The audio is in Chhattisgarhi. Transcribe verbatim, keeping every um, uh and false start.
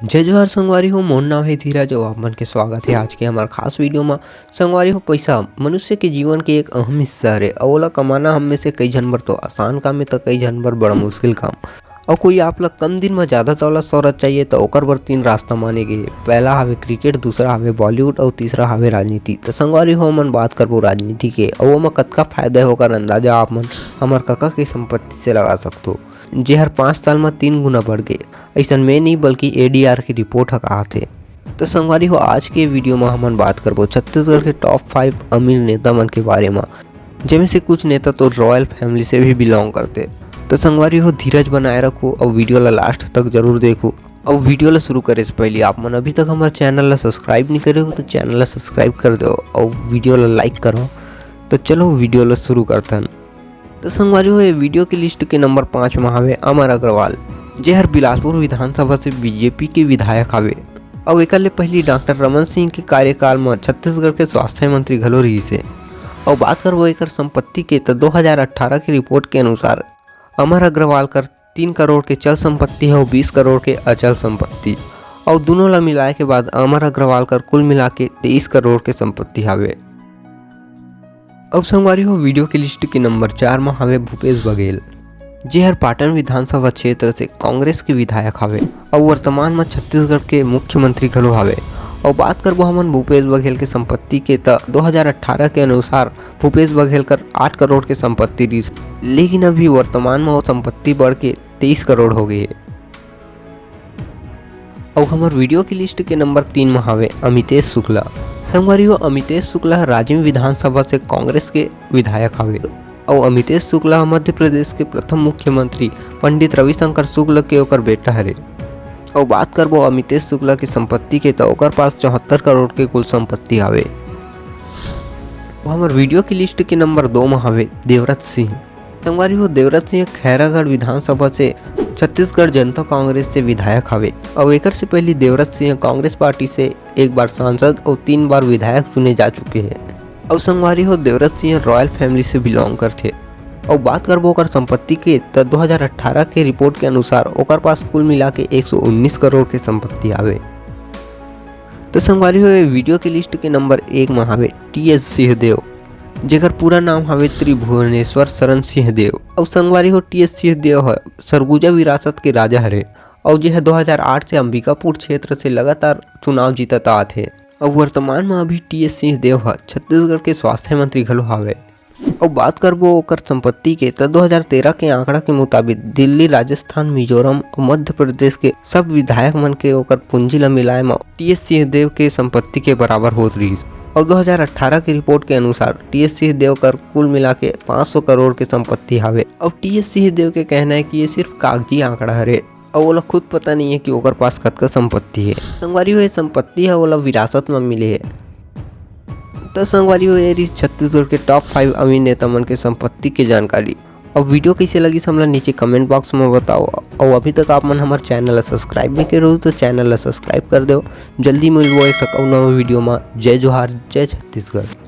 जय जोहार संगवारी हो, मोर नाम हे धीरज अउ आप मन के स्वागत हे आज के हमर खास वीडियो म। संगवारी हो, पइसा मनुष्य के जीवन के एक अहम हिस्सा हरे अउ ओला कमाना हम में से कई झन बर तो आसान काम हे, त कई झन बर बड़ा मुश्किल काम। अउ कोई आप ला कम दिन म ज्यादा दौलत शोहरत चाहिए, त ओकर बर तीन रास्ता माने गे हे। पहला हवे क्रिकेट, दूसरा हवे बॉलीवुड अउ तीसरा हवे राजनीति। त संगवारी हो, हमन बात करबो राजनीति के अउ ओमा कतका फायदा हे, ओकर अंदाजा आप मन हमर कका के संपत्ति से लगा सकथो, जेहर पाँच साल म तीन गुना बढ़ गे। अइसन में नहीं, बल्कि एडीआर की रिपोर्ट ह कहाथे। त संगवारी हो, आज के वीडियो म हमन बात करबो छत्तीसगढ़ के टॉप फाइव अमीर नेता मन के बारे म, जेमे से कुछ नेता तो रॉयल फैमिली से भी बिलोंग करथे। त संगवारी हो, धीरज बनाए रखो अउ वीडियो ला लास्ट तक जरूर देखो। अउ वीडियो ला शुरू करे से पहले आप मन अभी तक हमर चैनल ला सब्सक्राइब नहीं करे हो, तो चैनल ला सब्सक्राइब कर दो अउ वीडियो ला लाइक करो। तो चलो, वीडियो ला शुरू करथन। तो संगवारी हो, ये वीडियो के लिस्ट के नंबर पाँच में हवे अमर अग्रवाल, जेहर बिलासपुर विधानसभा से बीजेपी के विधायक हवे। अउ एकर ले पहली डॉक्टर रमन सिंह के कार्यकाल म छत्तीसगढ़ के स्वास्थ्य मंत्री घलो रहिस हे। अउ बात करबो एकर संपत्ति के, त दो हज़ार अठारह के रिपोर्ट के अनुसार अमर अग्रवाल कर तीन करोड़ के चल संपत्ति हे अउ बीस करोड़ के अचल संपत्ति। अउ दुनों ला मिलाए के बाद अमर अग्रवाल कर कुल मिला के तेईस करोड़ के संपत्ति हवे। अब संगवारी हो, वीडियो के लिस्ट के नंबर चार म हवे भूपेश बघेल, जेहर पाटन विधानसभा क्षेत्र से कांग्रेस के विधायक हवे अउ वर्तमान म छत्तीसगढ़ के मुख्यमंत्री घलो हवे। अउ बात करबो हमन भूपेश बघेल के संपत्ति के, त दो हज़ार अठारह के अनुसार भूपेश बघेल कर आठ करोड़ के संपत्ति रिहिस, लेकिन अभी वर्तमान म वो संपत्ति बढ़ के तेईस करोड़ हो गई हे। अउ हमर वीडियो के लिस्ट के नंबर तीन म हावे अमितेश शुक्ला। संगवारी हो, अमितेश शुक्ला ह राजिम विधानसभा से कांग्रेस के विधायक हावे। अउ अमितेश शुक्ला ह मध्य प्रदेश के प्रथम मुख्यमंत्री पंडित रविशंकर शुक्ल के ओकर बेटा हरे। अउ बात करबो अमितेश शुक्ला के संपत्ति के, त ओकर पास चौहत्तर करोड़ के कुल संपत्ति हावे। अउ हमर वीडियो के लिस्ट के नंबर दो म हावे देवव्रत सिंह। संगवारी हो, देवव्रत सिंह खैरागढ़ विधानसभा से छत्तीसगढ़ जनता कांग्रेस से विधायक हवे। अउ एकर से पहली देवव्रत सिंह कांग्रेस पार्टी से एक बार सांसद अउ तीन बार विधायक चुने जा चुके हे। अउ संगवारी हो, देवव्रत सिंह रॉयल फैमिली से बिलोंग करथे। अउ बात करबो ओकर संपत्ति के, त दो हज़ार अठारह के रिपोर्ट के अनुसार ओकर पास कुल मिला के एक सौ उन्नीस करोड़ के संपत्ति आवे। त संगवारी हो, ये वीडियो के लिस्ट के नंबर एक म हावे टीएस सिंहदेव, जेकर पूरा नाम हावे त्रिभुवनेश्वर शरण सिंहदेव। अउ संगवारी हो, टीएस सिंहदेव ह सरगुजा विरासत के राजा हरे, अउ जे ह दो हज़ार आठ से अंबिकापुर क्षेत्र से लगातार चुनाव जीतत आत हे। अउ वर्तमान म अभी टीएस सिंहदेव ह छत्तीसगढ़ के स्वास्थ्य मंत्री घलो हावे। अउ बात करबो ओकर संपत्ति के, त दो हज़ार तेरह के आंकड़ा के मुताबिक दिल्ली, राजस्थान, मिजोरम अउ मध्य प्रदेश के सब विधायक मन के ओकर पूंजी ल मिलाए म टीएस सिंहदेव के संपत्ति के बराबर होत रिहिस। अउ दो हज़ार अठारह के रिपोर्ट के अनुसार टीएस सिंहदेव कर कुल मिला के पाँच सौ करोड़ के संपत्ति हावे। अउ टीएस सिंहदेव के कहना हे कि ये सिर्फ कागजी आंकड़ा हरे, अउ ओला खुद पता नहीं हे कि ओकर पास कतका संपत्ति हे। संगवारी हो, ये संपत्ति ह ओला विरासत म मिले हे। त संगवारी हो, ये रहिस छत्तीसगढ़ के टॉप फाइव अमीर नेता मन के संपत्ति के जानकारी। अब वीडियो कइसे लगिस, हमला नीचे कमेंट बॉक्स म बताओ। अउ अभी तक आप मन हमर चैनल ला सब्सक्राइब नहीं करे हो, तो चैनल ला सब्सक्राइब कर देव। जल्दी मिलबो एक ठक अउ नवा वीडियो म। जय जोहार, जय छत्तीसगढ़।